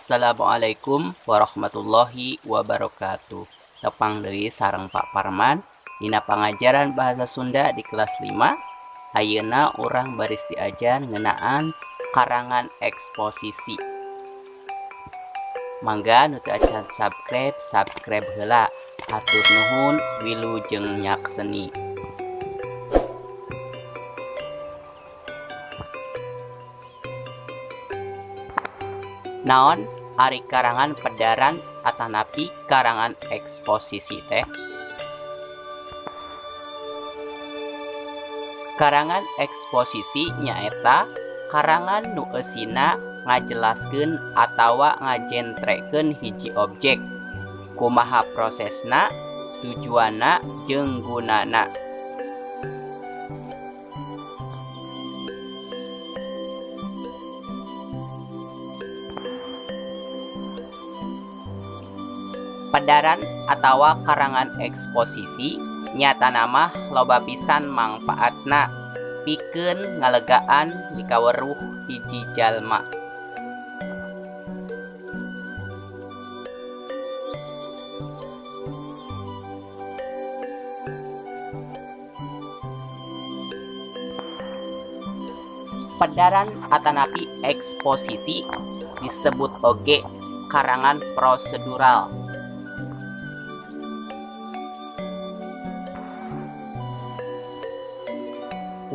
Assalamualaikum warahmatullahi wabarakatuh. Tepang deui sareng Pak Parman dina pangajaran bahasa Sunda di kelas 5. Ayeuna urang baris diajar ngeunaan karangan eksposisi. Mangga nu teu acan subscribe, subscribe heula. Hatur nuhun, wilujeng nyakseni. Naon ari karangan pedaran atanapi karangan eksposisi teh? Karangan eksposisi nyaeta karangan nu eusina ngajelaskeun atawa ngajentrekeun hiji objek, kumaha prosesna, tujuanna, jeung gunana. Pedaran atawa karangan eksposisi nyatana mah loba pisan mangpaatna pikeun ngalegaan mikaweruh hiji jalma. Pedaran atanapi eksposisi disebut oge karangan prosedural.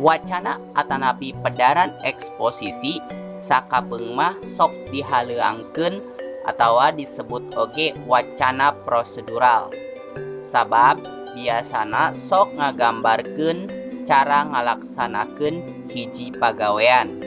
Wacana atanapi pedaran eksposisi sakapeung mah sok dihaleuangkeun atawa disebut oge wacana prosedural. Sabab biasana sok ngagambarkeun cara ngalaksanakeun hiji pagawean.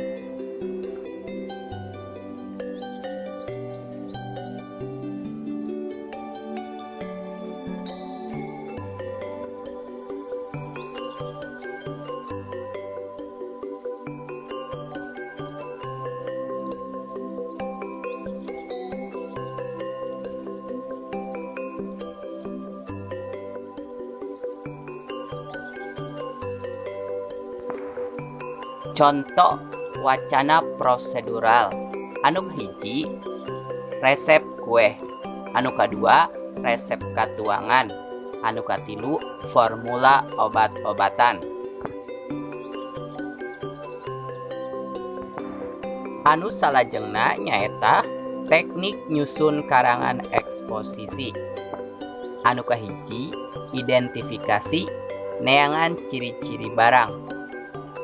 Contoh wacana prosedural anu hiji resep kue, anu kadua resep katuangan, anu katilu formula obat-obatan. Anu salajengna nyaeta teknik nyusun karangan eksposisi. Anu kahiji identifikasi neangan ciri-ciri barang.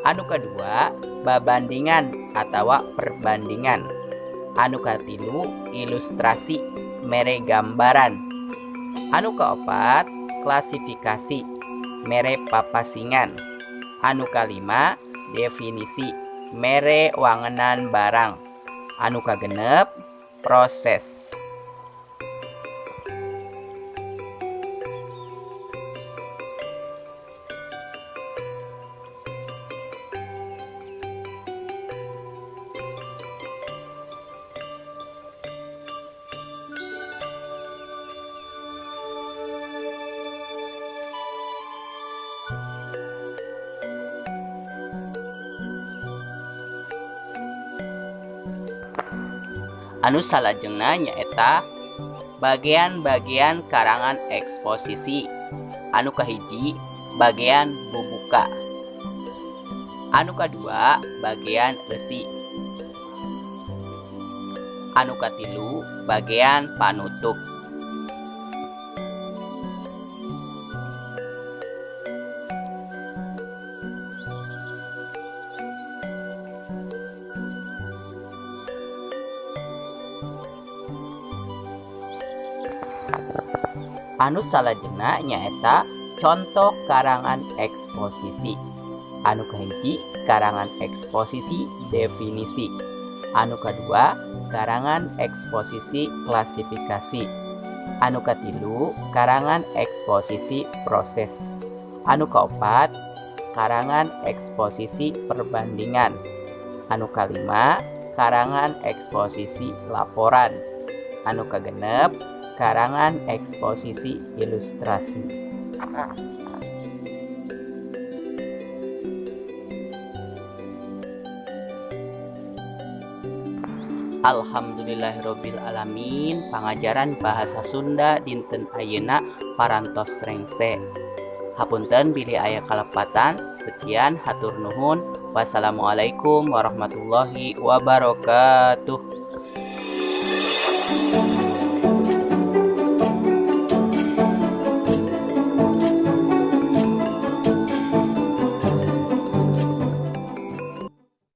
Anu kedua babandingan atawa perbandingan. Anu katilu ilustrasi mere gambaran. Anu keopat klasifikasi mere papasingan. Anu kalima definisi mere wangenan barang. Anu kagenep proses. Anu salajengna nyaeta bagian-bagian karangan eksposisi. Anu kahiji bagian bubuka, anu kadua bagian eusi, anu katilu bagian panutup. Anu salajengna nyaeta contoh karangan eksposisi. Anu kahiji karangan eksposisi definisi, anu kadua karangan eksposisi klasifikasi, anu katilu karangan eksposisi proses, anu kaopat karangan eksposisi perbandingan, anu kalima karangan eksposisi laporan, anu kagenep karangan eksposisi ilustrasi. Alhamdulillahirabbil alamin, pangajaran bahasa Sunda dinten ayeuna parantos rengse. Hapunten bilih aya kalepatan. Sekian, hatur nuhun. Wassalamualaikum warahmatullahi wabarakatuh.